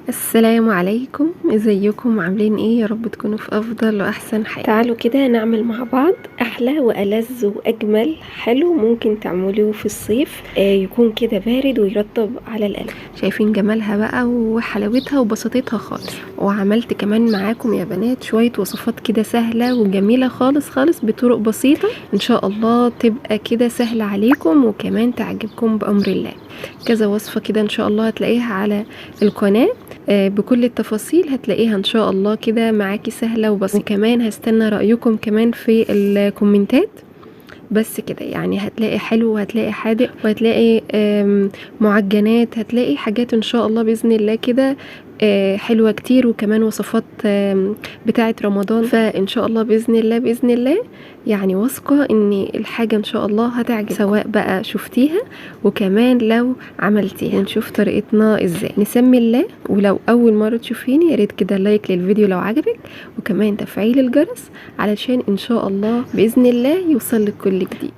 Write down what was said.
السلام عليكم، ازيكم؟ عاملين ايه؟ يا رب تكونوا في افضل واحسن حال. تعالوا كده نعمل مع بعض احلى والذ واجمل حلو ممكن تعملوه في الصيف، يكون كده بارد ويرطب على القلب. شايفين جمالها بقى وحلاوتها وبساطتها خالص. وعملت كمان معاكم يا بنات شوية وصفات كده سهلة وجميلة خالص خالص بطرق بسيطة، ان شاء الله تبقى كده سهلة عليكم وكمان تعجبكم بأمر الله. كذا وصفة كده ان شاء الله هتلاقيها على القناة، بكل التفاصيل هتلاقيها ان شاء الله كده معاكي سهلة وبسيطة. وكمان هستنى رأيكم كمان في الكومنتات. بس كده يعني هتلاقي حلو وهتلاقي حادق وهتلاقي معجنات، هتلاقي حاجات ان شاء الله بإذن الله كده حلوة كتير، وكمان وصفات بتاعة رمضان. فإن شاء الله بإذن الله بإذن الله يعني واثقة إن الحاجة إن شاء الله هتعجبك، سواء بقى شفتيها وكمان لو عملتيها. ونشوف طريقتنا إزاي. نسمي الله، ولو أول مرة تشوفيني يا ريت كده like للفيديو لو عجبك، وكمان تفعيل الجرس علشان إن شاء الله بإذن الله يوصل لك كل جديد.